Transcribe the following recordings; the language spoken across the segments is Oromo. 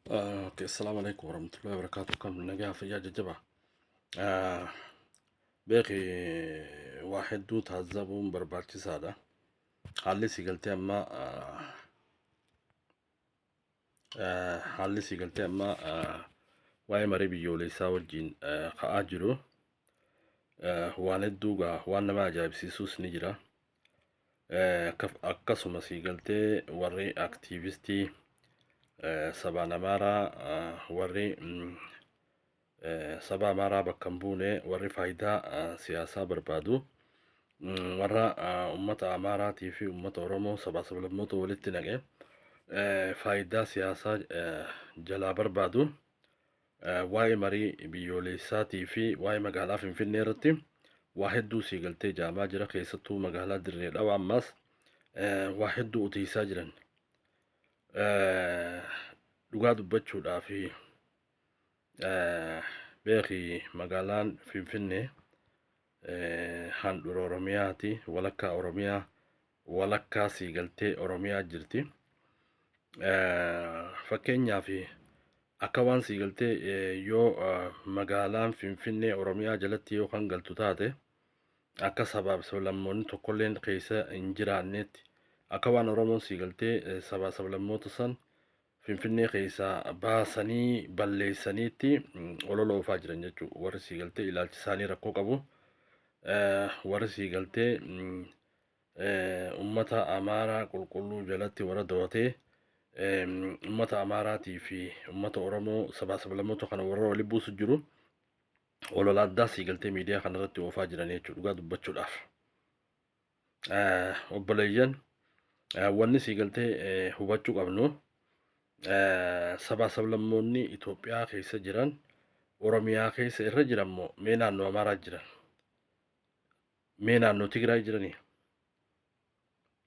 Okay, assalamu alaikum warahmatullahi wabarakatuh. Kam nagaa fayyaa jajjaba. Beeki, waa hedduu taazzabuun barbaachisaadha. Haalli si galtee amma haalli si galtee amma waa'ee marii biyyoolessaa wajjin ka'aa jiru waan hedduu gaa waan nama ajaa'ibsiisuus ni jira. Akkasuma si galtee warri aktiivistii sabaan Amaaraa, warri saba Amaaraa bakka hin buune, warri faayidaa siyaasaa barbaadu, warra uummata Amaaraatii fi uummata Oromoo sabaa sablammoota walitti naqe faayidaa siyaasaa jalaa barbaadu waa'ee marii biyyoolessaatii fi waa'ee magaalaa Finfinnee irratti waa hedduu sii galtee jaamaa jira. Keessattuu magaalaa Dirree Dhawaa ammas waa hedduu utiisaa jiran. Dhugaa dubbachuudhaa fi beeki, magaalaan Finfinnee handhuura Oromiyaati. Walakkaa Oromiyaa, walakkaa sii galtee Oromiyaa jirti. Fakkeenyaaf akka waan sii galtee yoo magaalaan Finfinnee Oromiyaa jalatti yoo kan galtu taate akka sabaaf sablammoonni tokkolleen keessa hin jiraannetti, akka waan Oromoon sii galtee sabaa sablammoota san Finfinnee keessaa baasanii balleessaniitti olola oofaa jiran jechuudha. Warri sii galtee ilaalchi isaanii rakkoo qabu. Warri sii galtee uummata Amaaraa qulqulluu jalatti warra do'atee uummata Amaaraatii fi uummata Oromoo sabaa sablammoota kana warra walitti buusu jiru olola addaa sii galtee miidiyaa kanarratti oofaa jiran jechuudha dhugaa dubbachuudhaaf. Obboleeyyan, wanni sii galtee hubachuu qabnu, sabaa sablammoonni Itoophiyaa keessa jiran Oromiyaa keessa irra jiran moo mee naannoo Amaaraa jiran, mee naannoo Tigraay jiranii,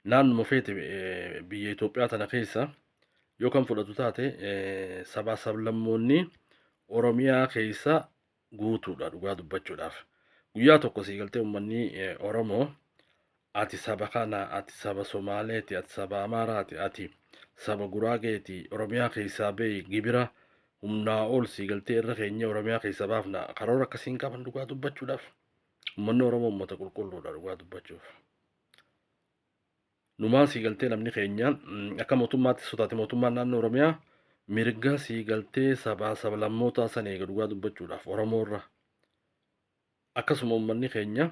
naannuma feete biyya Itoophiyaa tana keessa yoo kan fudhatu taate, sabaa sablammoonni Oromiyaa keessa guutuudha dhugaa dubbachuudhaaf. Guyyaa tokko sii galtee uummanni Oromoo ati saba kana, ati saba Somaaleeti, ati saba Amaaraati, ati saba Guraageeti, Oromiyaa keessaa bahi, gibira humnaa ol sii galtee irra keenya Oromiyaa keessa baafna, karoora akkasiin qaban dhugaa dubbachuudhaaf. Uummanni Oromoo uummata qulqulluudha dhugaa dubbachuuf. Numaan sii galtee namni keenya akka mootummaatti sodaate. Mootummaan naannoo Oromiyaa mirga sii galtee sabaa sablammootaa san eega dhugaa dubbachuudhaaf Oromoo irra. Akkasuma uummanni keenya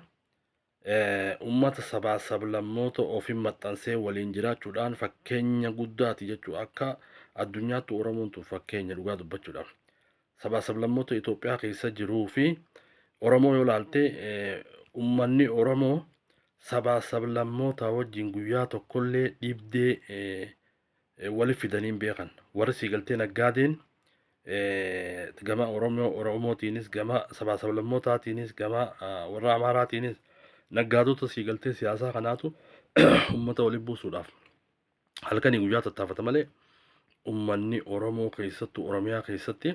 uummata sabaa sablammoota ofiin maxxansee waliin jiraachuudhaan fakkeenya guddaati jechuudha. Akka addunyaatti Oromoon tun fakkeenya dhugaa dubbachuudhaaf. Sabaa sablammoota Itoophiyaa keessa jiruu fi Oromoo yoo ilaalte, uummanni Oromoo sabaa sablammoota wajjin guyyaa tokkollee dhibdee wali fidanii hin beekan. Warri sii galtee naggaadeen gama Oromoo Oromootiinis, gama sabaa sablammootaatiinis, gama warra Amaaraatiinis naggaadota sii galtee siyaasaa kanaatu uummata waliin buusuudhaaf halkanii guyyaa tattaafata malee, uummanni Oromoo keessattuu Oromiyaa keessatti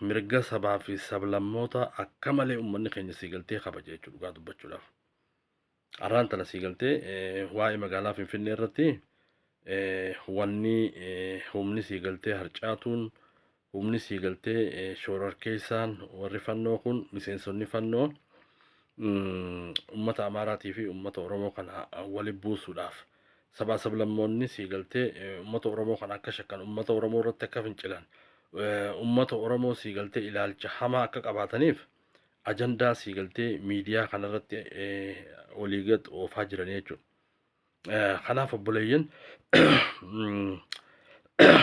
mirga sabaa fi sablammoota akka malee uummanni keenya sii galtee kabaja jechuudha dhugaa dubbachuudhaaf. Har'aan tana sii galtee waa'ee magaalaa Finfinnee irratti wanni humni sii galtee harcaatuun, humni sii galtee shoorarkeessaan, warri fannoo kun, miseensonni fannoo uummata Amaaraatii fi uummata Oromoo kana wali buusuudhaaf, sabaa sablammoonni sii galtee uummata Oromoo kana akka shakkan, uummata Oromoo irratti akka fincilan, uummata Oromoo sii galtee ilaalcha hamaa akka qabaataniif ajandaa sii galtee miidiyaa kanarratti olii gad oofaa jiran jechuudha. Kanaaf obboleeyyan,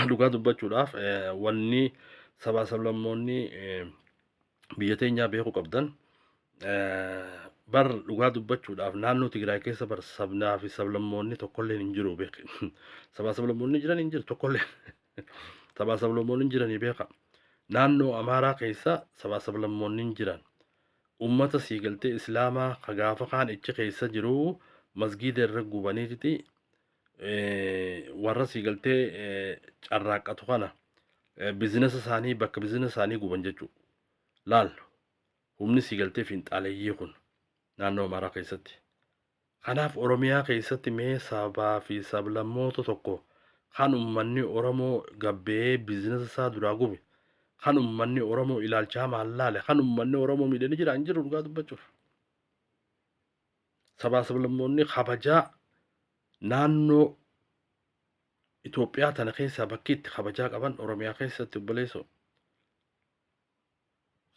dhugaa dubbachuudhaaf wanni sabaa sablammoonni biyya teenyaa beekuu qabdan, bar dhugaa dubbachuudhaaf naannoo Tigraay keessa bar sabnaa fi sablammoonni tokkolleen hin jiru beek. Sabaa sablammoonni jiran hin jiru tokkolleen. Sabaa sablammoonni hin jiranii beeka. Naannoo Amaaraa keessa sabaa sablammoonni hin jiran. Uummata sii galtee Islaamaa ka gaafa kaan ichi keessa jiru masgiida irra gubaniititi warra sii galtee carraaqqatu kana bizinasa isaanii, bakka bizinasa isaanii guban jechuudha. Laal, humni sii galtee fiinxaaleeyyii kun naannoo Amaaraa keessatti. Kanaaf Oromiyaa keessatti mee sabaa fi sablammoota tokko Kan uummanni Oromoo gabbee biizinasa isaa duraa gube, kan uummanni Oromoo ilaalchaa maallaale, kan uummanni Oromoo miidhe ni jira hin jiru dhugaa dubbachuuf. Sabaa sablammoonni kabajaa naannoo Itoophiyaa tana keessaa bakki itti kabajaa qaban Oromiyaa keessatti, obboleessoo.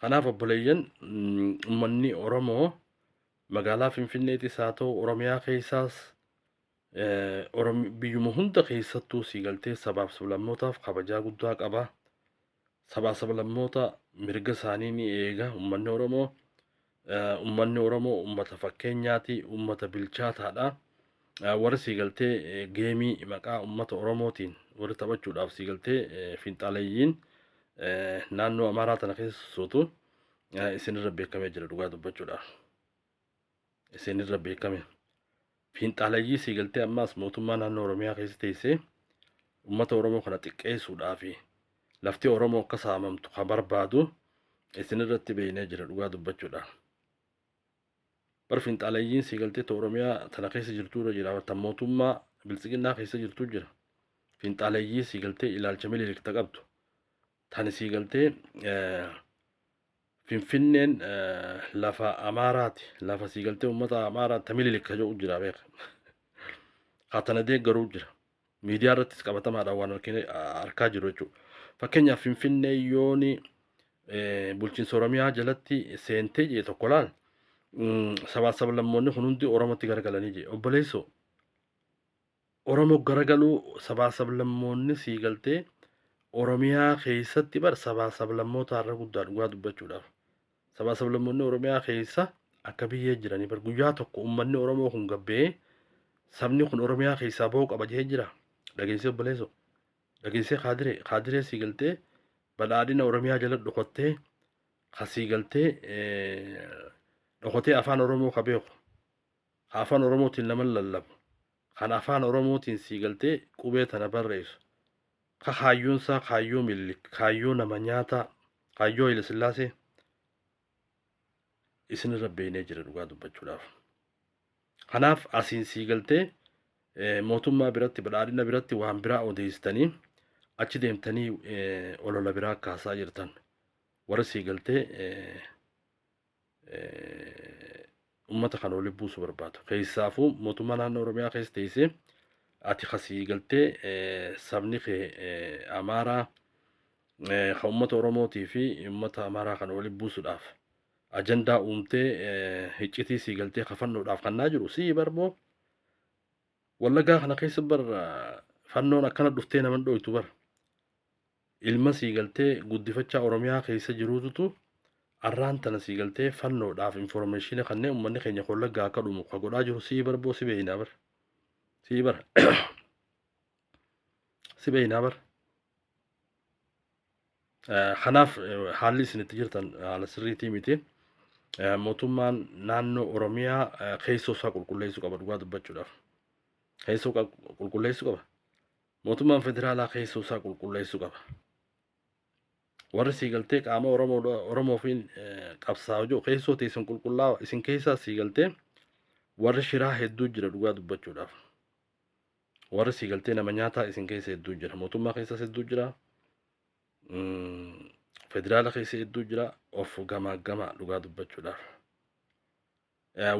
Kanaaf obboleeyyan, uummanni Oromoo magaalaa Finfinneetis haa ta'u, Oromiyaa keessaas, biyyuma hunda keessattuu siigaltee sabaaf sablammootaaf kabajaa guddaa qaba. Sabaa sablammoota mirga isaanii ni eega uummanni Oromoo. Uummanni Oromoo uummata fakkeenyaati, uummata bilchaataadha. Warri siigaltee geemii maqaa uummata Oromootiin warri taphachuudhaaf siigaltee fiinxaaleeyyiin naannoo Amaaraa tana keessa sosotu isinirra beekamee jira dhugaa dubbachuudhaaf. Isinirra beekame. Fiinxaaleeyyii siigaltee ammaas mootummaa naannoo Oromiyaa keessa teessee uummata Oromoo kana xiqqeessuudhaa fi lafti Oromoo akka saamamtu kan barbaadu isinirratti beeknee jira dhugaa dubbachuudhaaf. Bar fiinxaaleeyyiin siigaltee Oromiyaa tana keessa jirtu irra jira. Tan mootummaa biltsiginnaa keessa jirtu jira. Fiinxaaleeyyii siigaltee ilaalcha mililikta qabdu. Tani siigaltee Finfinneen lafa Amaaraati. Lafa siigaltee uummata Amaaraa ta mililik jedhu jira beeka. Haa tana deeggaruu jira. Miidiyaa irrattis qabatamaadhaan waan arkaa jiru jechuudha. Fakkeenyaaf Finfinnee yooni bulchiinsa Oromiyaa jalatti seentee jee tokko laal, sabaa sablammoonni kun hundi Oromootti garagalanii jee. Obboleessoo, Oromoo garagaluu sabaa sablammoonni siigaltee Oromiyaa keessatti bar sabaa sablammoota irra guddaa dhugaa dubbachuudhaaf. Sabaa sablammoonni Oromiyaa keessa akka biyyee jiranii bar guyyaa tokko uummanni Oromoo kun gabbee sabni kun Oromiyaa keessaa bahuu qaba jee jira. Dhageessee obboleessoo. Dhageessee kaadiree kaadiree siigaltee badhaadhina Oromiyaa jala dhokattee ka siigaltee dhokatee afaan Oromoo ka beeku. Ka afaan Oromootiin nama lallabu. Kan afaan Oromootiin siigaltee qubee tana barreessu. Ka kaayyoon isaa kaayyoo Minilik, kaayyoo nama nyaataa, kaayyoo Haile Sillaasee isinirra beeknee jira dhugaa dubbachuudhaaf. Kanaaf asiin siigaltee mootummaa biratti, badhaadhina biratti waan biraa odeessitanii achi deemtanii olola biraa kaasaa jirtan. Warra siigaltee uummata kana walitti buusuu barbaadu. Keessaafuu mootummaa naannoo Oromiyaa keessa teessee ati kasii galtee sabni kee Amaaraa kan uummata Oromootii fi uummata Amaaraa kana walitti buusuudhaaf ajandaa uumtee hiccitii sii galtee kafannoodhaaf kannaa jiru sii barboo. Wallaggaa kana keessa bar fannoon akkana dhuftee naman dhoytu bar. Ilma sii galtee guddifachaa Oromiyaa keessa jiruututu arraan tana sii galtee fannoodhaaf informeeshinii kanneen uummanni keenya Wallaggaa akka dhumu ka godhaa jiru sii barboo, si beeynaa bar. Sii bar. Si beeynaa bar. Kanaaf haalli isin itti jirtan haala sirriitii miti. Mootummaan naannoo Oromiyaa keessoo isaa qulqulleessuu qaba dhugaa dubbachuudhaaf. Keessoo qulqulleessuu qaba. Mootummaan federaalaa keessoo isaa qulqulleessuu qaba. Warri siigaltee qaama Oromoo fi qabsaa'u jiru keessoo teessan qulqullaa'u isin keessaa siigaltee warri shiraa hedduu jira dhugaa dubbachuudhaaf. Warri siigaltee nama nyaataa isin keessa hedduu jira. Mootummaa keessas hedduu jira. Federaala keessa hedduu jira. Of gamaa gamaa dhugaa dubbachuudhaaf.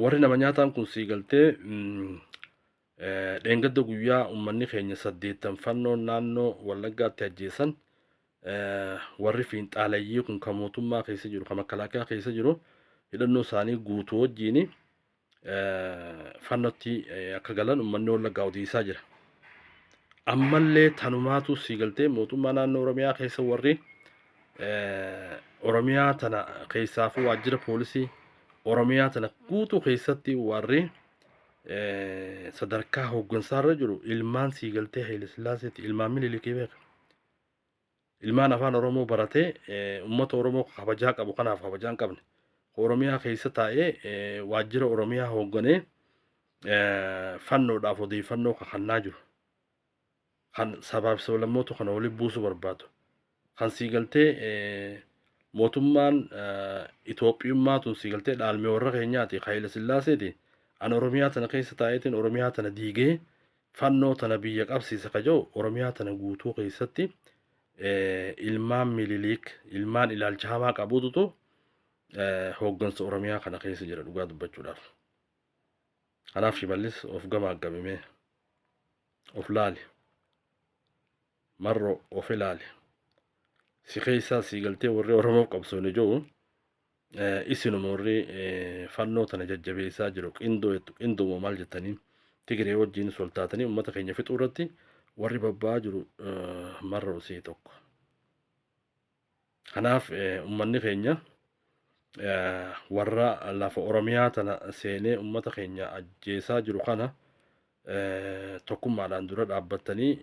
Warri nama nyaataan kun siigaltee dheengadda guyyaa uummanni keenya 80 fannoon naannoo Wallaggaatti ajjeesan, warri fiinxaaleeyyii kun kan mootummaa keessa jiru, kan makalaakaa keessa jiru, hidhannoo isaanii guutuu wajjiin fannotti akka galan uummanni Wallaggaa odeessaa jira. Ammallee tanumaatu siigaltee mootummaa naannoo Oromiyaa keessa warri Oromiyaa tana keessaafuu waajjira poolisii Oromiyaa tana guutuu keessatti warri sadarkaa hooggansaarra jiru ilmaan siigaltee Haile Sillaaseeti, ilmaan Minilikii beeka. Ilmaan afaan Oromoo baratee uummata Oromoo kabajaa qabu kanaaf kabajaa hin qabne. Oromiyaa keessa taa'ee waajjira Oromiyaa hoogganee fannoodhaaf odeeffannoo kakannaa jiru. Kan sabaaf sablammoota kana walitti buusuu barbaadu. Kan siigaltee mootummaan Itoophiyummaa tun siigaltee dhaalmee warra keenyaati, Haile Sillaaseeti. An Oromiyaa tana keessa taa'eetiin Oromiyaa tana diigee Fannoo tana biyya qabsiisa ka jiru Oromiyaa tana guutuu keessatti ilmaan Miniliik, ilmaan ilaalcha hamaa qabuututu hooggansa Oromiyaa kana keessa jira dhugaa dubbachuudhaaf. Kanaaf Shimallis of gamaaggamimee of laali. Marroo of ilaali. Si keessaa sii galtee warri Oromoof qabsoone jiru isinuma warri fannoo tana jajjabeessaa jiru qindoo jettu qindoomoo maal jettanii Tigiree wajjin sol taatanii uummata keenya fixuu irratti warri babba'aa jiru marroo sii tokko. Kanaaf uummanni keenya warra lafa Oromiyaa tana seenee uummata keenya ajjeesaa jiru kana tokkummaadhaan dura dhaabbattanii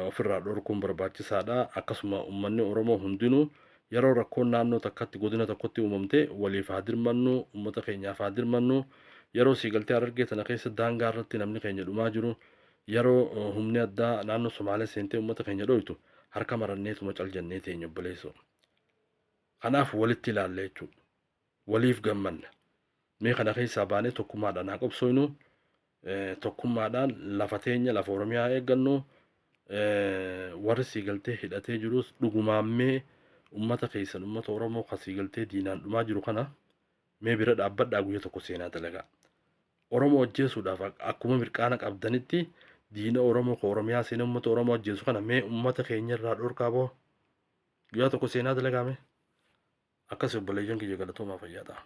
ofirraa dhorkuun barbaachisaadha. Akkasuma uummanni Oromoo hundinuu yeroo rakkoon naannoo takkatti godina tokkotti uumamte waliif haa dirmannu, uummata keenyaaf haa dirmannu. Yeroo sii galtee Harargee tana keessa daangaa irratti namni keenya dhumaa jiru, yeroo humni addaa naannoo Somaalee seentee uummata keenya dhoytu harka maranneetuma cal jennee teenya obboleessoo. Kanaaf walitti ilaalla jechuudha. Waliif gammanna. Mee kana keessaa baanee tokkummaadhaan haa qabsooynu. Tokkummaadhaan lafa teenya lafa Oromiyaa eeggannu. Warri sii galtee hidhatee jirus dhugumaammee uummata keessan uummata Oromoo kan sii galtee diinaan dhumaa jiru kana mee bira dhaabbadhaa guyya tokko seenaa dalagaa. Oromoo ajjeesuudhaaf akkuma mirqaana qabdanitti diina Oromoo kan Oromiyaa seenee uummata Oromoo ajjeesu kana mee uummata keenya irraa dhorkaa boo. Guyyaa tokko seenaa dalagaa mee. Akkas obboleeyyan kiyya galatoomaa fayyaa ta'a.